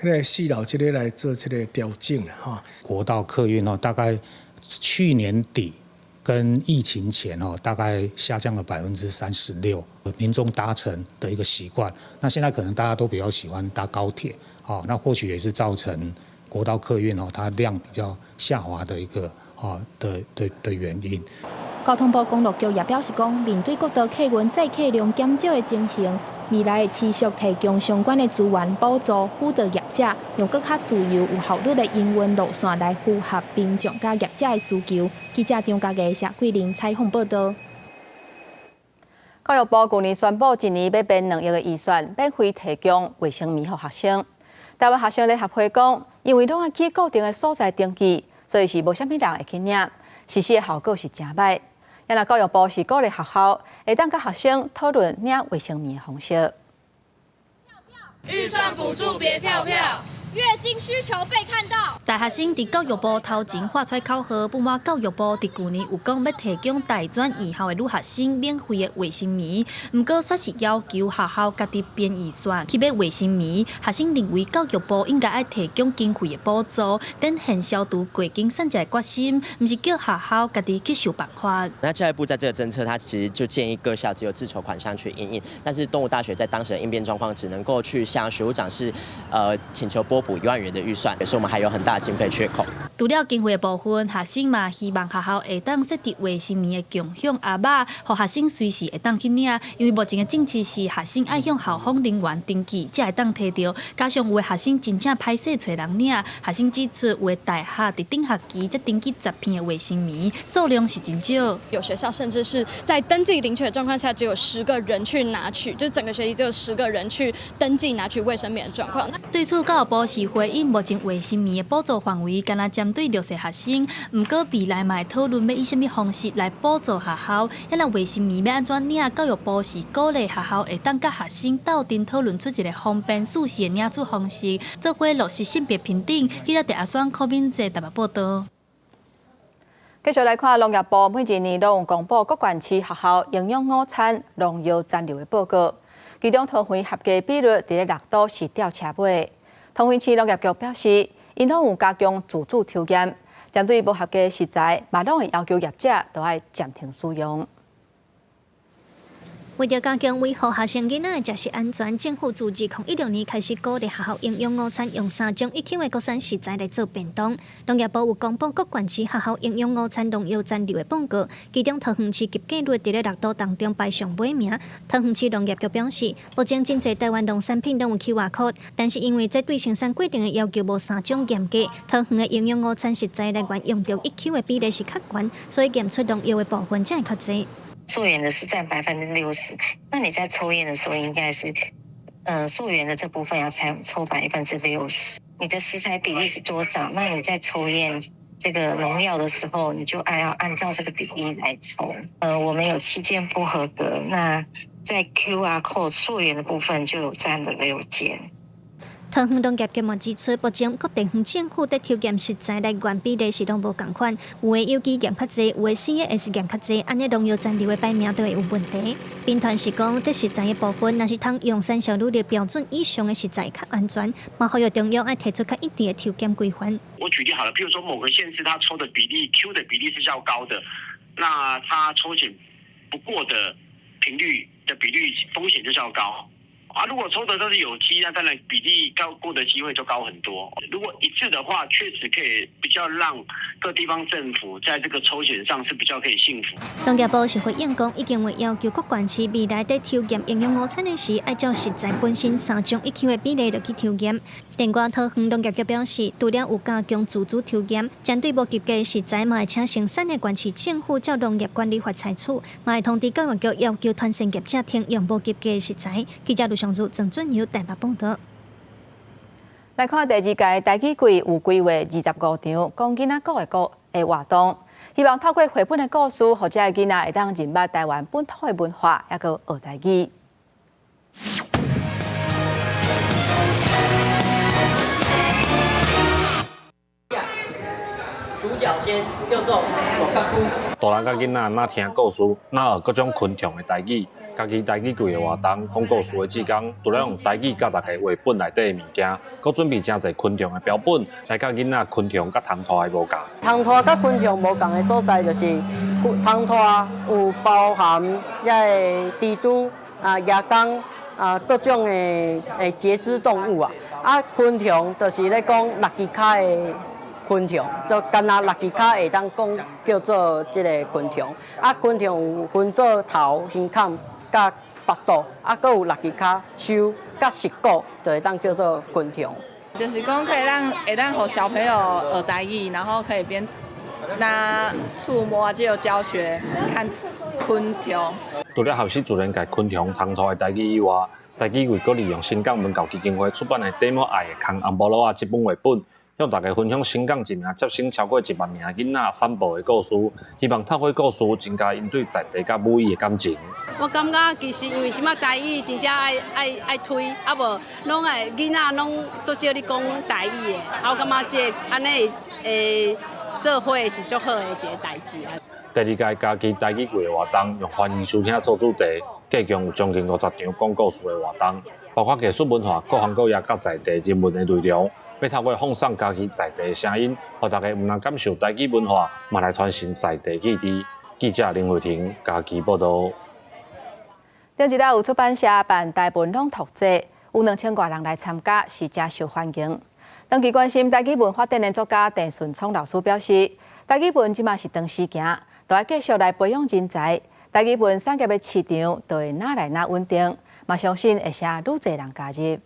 彼个四樓這个來做這個調整哈。國道客運哦，大概去年底跟疫情前哦，大概下降了36%，民眾搭乘的一個習慣。那現在可能大家都比較喜歡搭高鐵，哦，那或許也是造成國道客運哦，它量比較下滑的一個哦的原因。交通部公路局也表示講，面對國道客運載客量減少的情形，未來會持續提供相關的資源補助，輔導業者用閣較自由、有效率的營運路線來符合民眾佮業者的需求。記者張家藝、謝桂玲採訪報導。教育部舊年宣布，一年欲編2億的預算，免費提供衛生棉予學生。台灣學生聯合會講，因為攏愛去固定的所在登記，所以是無啥物人會去領，實施的效果是誠䆀。啊若教育部是鼓勵學校會當佮學生討論領衛生棉的方式。預算補助別跳票。月經需求被看到。大學生佇教育部頭前喊出口號，不滿教育部佇舊年有講欲提供大專院校的女學生免費的衛生棉，毋過煞是要求學校家己編預算去買衛生棉。學生認為教育部應該愛提供經費的補助，展現消除過經產的決心，毋是叫學校家己去想辦法。那教育部在這個政策，他其實就建議各校只有自籌款項去因應，但是東吳大學在當時的應變狀況，只能夠去向學務長是請求撥補1萬元的預算，所以我們還有很大經費缺口。除了經費的部分，學生嘛希望學校會當設置衛生棉的共享盒仔，予學生隨時會當去領。因為目前的政策是學生愛向校方人員登記，才會當提著。加上有的學生真正歹勢揣人領，學生指出有的大學佇頂學期才登記10片的衛生棉，數量是真少。有學校甚至是在登記領取的狀況下，只有10個人去拿取，就整個學期只有十個人去登記拿取衛生棉的狀況。對此，教育部是回應目前衛生棉的補助範圍，干焦針對弱勢學生。毋過未來嘛會討論欲以啥物方式來補助學校。啊若衛生棉欲按怎領？教育部是鼓勵學校會當佮學生鬥陣討論出一個方便舒適的領取方式，做伙落實性別平等。記者鄭阿雙、柯敏哲台北報導。繼續來看農業部每一年攏有公布各縣市學校營養午餐農藥殘留的報告，其中桃園合格比率佇咧六都是吊車尾。桃園市農業局表示，𪜶攏有加強自主抽驗，針對無合格的食材，嘛攏會要求業者都愛暫停使用。為著加強維護學生囡仔的食食安全，政府自2016年開始鼓勵學校營養午餐用三種一級的國產食材來做便當。農業部有公布各縣市學校營養午餐農藥殘留的報告，其中桃園市及格率佇咧六都當中排上尾名。桃園市農業局表示，目前真濟台灣農產品攏有 QR code，但是因為這對生產過程的要求無三種嚴格，桃園的營養午餐食材來源用著一級的比例是較懸，所以驗出農藥的部分才會較濟。做鹽的是佔60%，那你在抽驗的時候應該是溯源的這部分要抽60%。你的食材比例是多少？那你在抽驗這個農藥的時候，你就要按照這個比例來抽。我們有7件不合格，那在 QR code 溯源的部分就有佔了6件。桃園農業局嘛指出，目前各地方政府佇抽驗食材來源比例是攏無仝款，有的有機驗較濟，有的 CAS 驗較濟，按呢農藥殘留的排名都會有問題。兵團是講，佇食材的部分，若是通用產銷履歷標準以上的食材較安全，嘛呼籲中央愛提出較一致的抽檢規範。我舉例好了，譬如說某個縣市，它抽的比例 Q 的比例是較高的，那它抽檢不過的頻率的比率風險就較高。啊，如果抽的都是有機，那當然比例高過的機會就高很多。如果一致的話，確實可以比較讓各地方政府在這個抽檢上是比較可以信服。農業部是回應講，已經會要求各縣市未來佇抽驗營養午餐的時，愛照食材本身三種一 Q 的比例落去抽驗。另外，桃園農業局表示，除了有加強自主抽驗，針對無及格食材，嘛會請生產的縣市政府照農業管理法採取，嘛會通知教育局要求團膳業者停用無及格的食材。記者盧尚如、鄭俊友台北報道。來看第二屆台語季有規劃25場講囡仔故的故的活動，希望透過繪本的故事，予遮的囡仔會當認捌台灣本土的文化，抑閣學台語。獨角仙叫做大角龜。大人佮囡仔若聽故事，若學各種昆蟲的台語。家己台語季的活動，講故事的志工，除了用台語教大家繪本內底的物件，閣準備誠濟昆蟲的標本來教囡仔昆蟲佮蟲豸的無仝。蟲豸佮昆蟲無仝的所在，就是蟲豸有包含遮个蜘蛛啊、蜈蚣啊各種的節肢動物啊。啊，昆蟲就是咧講六支跤的昆蟲，就干焦六支跤會當講叫做這个昆蟲。啊，昆蟲有分做頭、胸坎。佮腹肚，啊，閣有六支跤、手、佮舌骨，就會當叫做昆蟲。就是講可以讓會當予小朋友學台語，然後可以邊拿觸摸這個教學看昆蟲。除了學習自然界昆蟲、蟲豸的台語以外，台語季閣利用新港文教基金會出版的《短毛愛的空紅菠蘿仔》這本繪本，向大家分享新港一名接生超過1萬名囡仔散步的故事，希望透過故事增加𪜶對在地佮母語的感情。我感覺其實因為這擺台語真正愛推，啊無攏愛囡仔攏足少咧講台語的，啊我感覺這個按呢會做伙是足好的一個代誌啊。第二屆家己台語季的活動，用歡迎收聽做主題，計共有將近50場講故事的活動，包括藝術文化、各行各業佮在地人文的內容。欲透過放送家己在地的聲音，予大家毋但感受台語文化，嘛來傳承在地記憶。記者林慧婷家己報道。頂一日有出版社辦台文朗讀節，有2000外人來參加，是誠受歡迎。長期關心台語文發展的作家鄭順聰老師表示，台語文這馬是長時行，都愛繼續來培養人才。台語文產業的市場就會愈來愈穩定，嘛相信會誠愈濟人加入。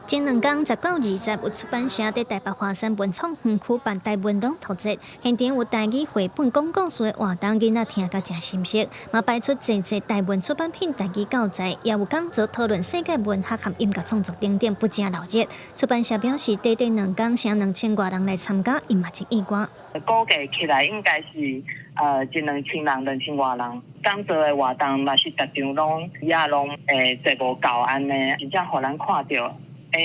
前兩工19、20有出版社佇台北華山文創園區辦台文朗讀節，現場有台語繪本講故事的活動，囡仔聽甲誠心適，嘛擺出濟濟台文出版品、台語教材，也有講座討論世界文學和音樂創作等等，不正鬧熱。出版社表示，短短兩工，誠2000外人來參加，伊嘛真意外。估計起來應該是一兩千人、2000外人。講座的活動嘛是逐場攏也攏會坐無夠按呢，真正予咱看著。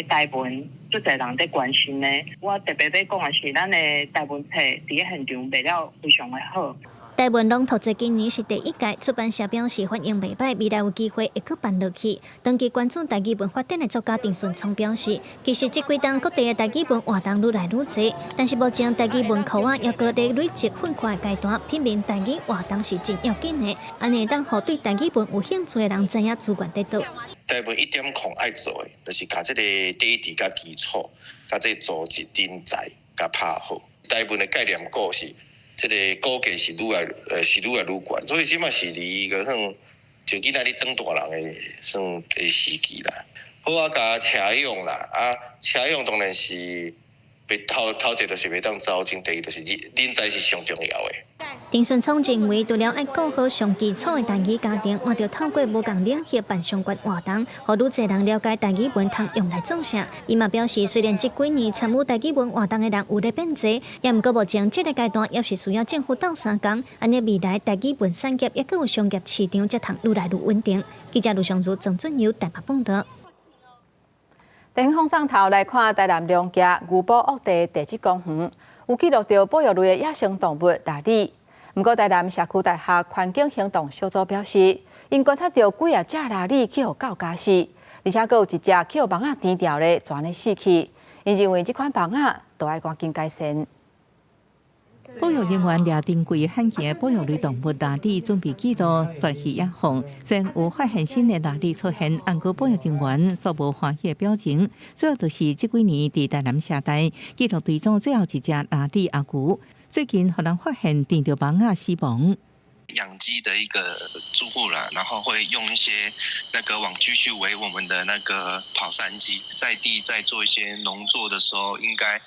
台文足濟人佇關心呢。我特別欲講的是，咱的台文冊佇咧現場賣了非常的好。台文朗讀節今年是第一屆，出版社表示反應袂䆀，未來有機會會閣辦落去。長期關注台語文發展的作家鄭順聰表示，其實這幾冬各地的台語文活動愈來愈濟，但是目前台語文庫啊，猶閣佇累積訓課的階段，品味台語活動是真要緊的，按呢會當予對台語文有興趣的人知影資源佇佗。台文1.0愛做的，就是共這个底子佮基礎，佮這个組織人才共拍好。台文的概念股是。這个股價是愈來是愈來愈懸，所以這馬是離個算就囡仔咧長大人的算的時期啦。好啊，共車用啦，啊，車用當然是袂頭頭一就是袂當走精，第二就是人人才是上重要的。陳順聰認為，除了愛顧好上基礎的台語家庭，嘛著透過無仝領域辦相關活動，予愈濟人了解台語文通用來做啥。伊嘛表示，雖然這幾年參與台語文活動的人有咧變濟，也毋過目前這个階段，猶是需要政府鬥相共，按呢未來台語文產業猶閣有商業市場，才通愈來愈穩定。記者盧尚如、曾俊友台北報導。電風上頭來看，台南龍崎牛埔惡地地質公園有記錄著保育類的野生動物鯪鯉。毋過台南社區大學環境行動小組表示，𪜶觀察著幾仔隻鯪鯉去予狗咬死，而且閣有一隻去予網仔纏牢咧，就按呢死去。𪜶認為這款網仔都愛趕緊改善。保育人員掠珍貴罕見的保育類動物鯪鯉，準備記錄絕去野放。雖然有發現新的鯪鯉出現，毋過保育人員煞無歡喜的表情。主要就是這幾年佇台南社大記錄追蹤最後一隻鯪鯉阿牛，最近予人發現纏著網仔死亡。養雞的一個住戶啦，然後會用一些那個網具去圍我們的那個跑山雞，在地在做一些農作的時候，應該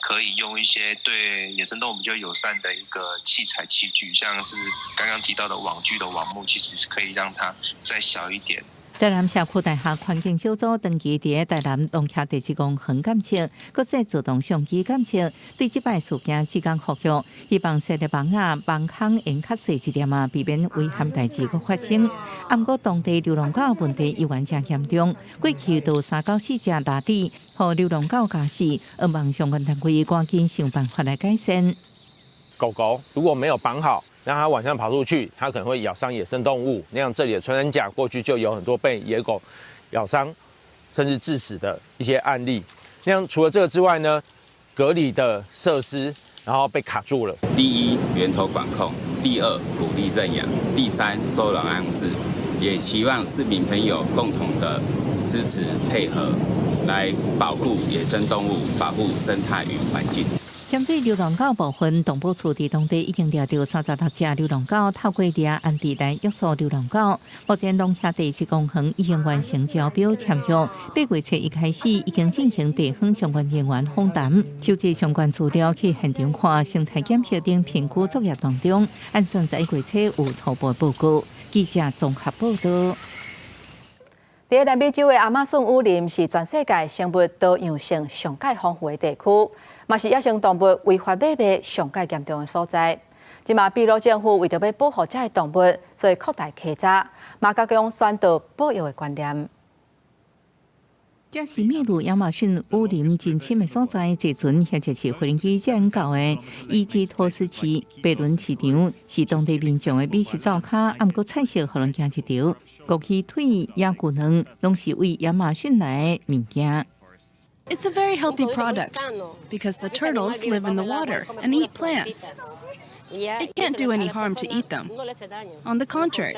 可以用一些對野生動物比較友善的一個器材器具，像是剛剛提到的網具的網目，其實是可以讓它再小一點。台南社區大學環境小組長期佇台南龍崎地質公園監測，閣設自動相機監測，對這擺事件志工呼籲，希望設立網仔網孔用較細一點仔，避免危險代誌閣發生。毋過當地流浪狗問題猶原誠嚴重，過去就三到四隻鯪鯉，予流浪狗咬死，希望相關單位趕緊想辦法來改善。狗狗如果沒有綁好，讓它晚上跑出去，它可能會咬傷野生動物。那樣這裡的穿山甲過去就有很多被野狗咬傷，甚至致死的一些案例。那樣除了這個之外呢，隔離的設施然後被卡住了。第一，源頭管控；第二，鼓勵認養；第三，收容安置。也期望市民朋友共同的支持配合，來保護野生動物，保護生態與環境。針對流浪狗部分，動保處佇當地已經掠著36隻流浪狗，透過掠安置來約束流浪狗。目前龍崎地質公園已經完成招標簽約，8月初一開始已經進行地方相關人員訪談，收集相關資料去現場看生態檢測等評估作業當中，按算在1月初有初步報告。記者綜合報導。佇南美洲的亞馬遜雨林是全世界生物多樣性上蓋豐富的地區，嘛是野生動物違法買賣上蓋嚴重的所在。這馬秘魯政府為著欲保護這个動物，所以擴大稽查，嘛加強宣導保育的觀念。這是秘魯亞馬遜雨林真深的所在，坐船或者是飛機才會到的。伊基托斯市白崙市場是當地民眾的美食灶跤，毋過菜色予人驚一趒。鱷魚腿、野牛卵，攏是對亞馬遜來的物件。 It's a very healthy product because the turtles live in the water and eat plants. It can't do any harm to eat them. On the contrary,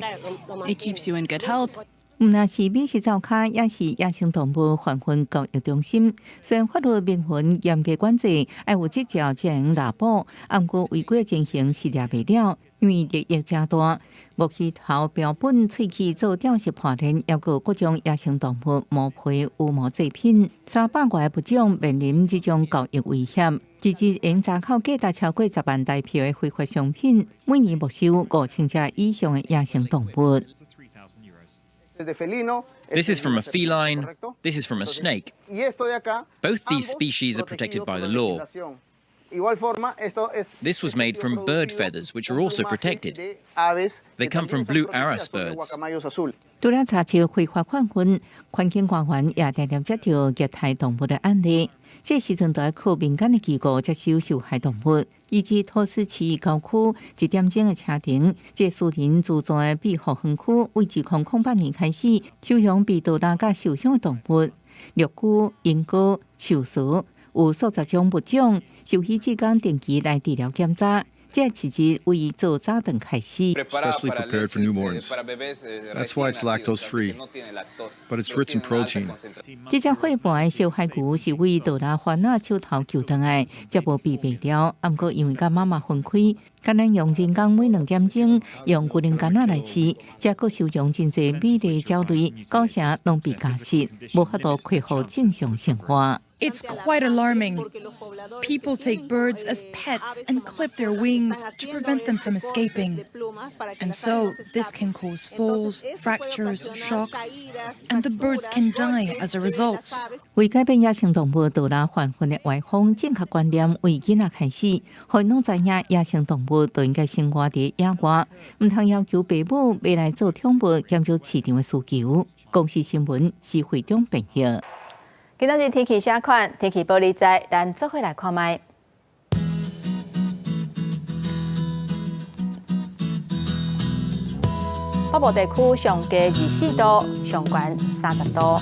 it keeps you in good health. 毋但是美食灶跤，也是野生動物販運交易中心。雖然法律明文嚴格管制，愛有執照才會用獵捕，毋過違規情形是掠袂了，因為利益誠大。鱷魚頭標本萃取做吊飾破鏈，猶閣有各種野生動物毛皮、羽毛製品，300外個物種面臨這種交易危險。一日會查扣價值超過10萬台幣的非法商品，每年沒收5000隻以上的野生動物。 This is from a feline, this is from a snake. Both these species are protected by the law. This was made from bird feathers, which are also protected. They come from blue arras birds. 除了查緝非法販運，環境官員也定定接著虐待動物的案例。這時陣就愛靠民間的機構接收受害動物。伊基托斯市郊區一點鐘的車程，這私人自助的庇護園區，為2008年開始收容被毒拉佮受傷的動物，鱸魚、鸚鵡、樹蟬，有數十種物種，獸醫志工定期來治療檢查。這一日為做早頓開始。 Specially prepared for newborns. That's why it's lactose free, but it's rich in protein. 這隻伙伴的小海牛是為杜拉番仔手頭救轉來，才無被賣掉。毋過因為佮媽媽分開，干焦用人工每2點鐘用牛奶桿仔來飼，才閣收容真濟美麗鳥類，九成攏被咬死，無法度恢復正常生活。It's quite alarming. People take birds as pets and clip their wings to prevent them from escaping. And so this can cause falls, fractures, shocks, and the birds can die as a result. 為改變野生動物盜獵犯法的歪風，正確觀念為囡仔開始，予𪜶攏知影野生動物就應該生活佇野外，毋通要求爸母買來做寵物，減少市場的需求。公視新聞施惠中編譯。今仔日天氣啥款？天氣報你知，咱做伙來看覓。北部地區上低24度，上懸30度。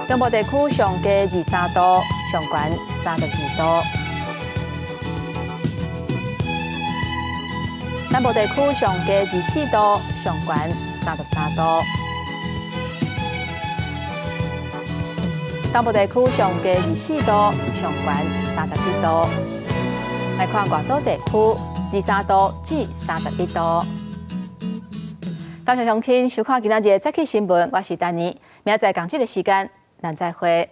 中部地區上低23度，上懸32度。南部地區上低24度，上懸33度。東部地區上低24度，上懸31度。來看外島地區，23度至31度。感謝收聽收看今仔日的早起新聞，我是丹妮，明仔載仝這个時間，咱再會。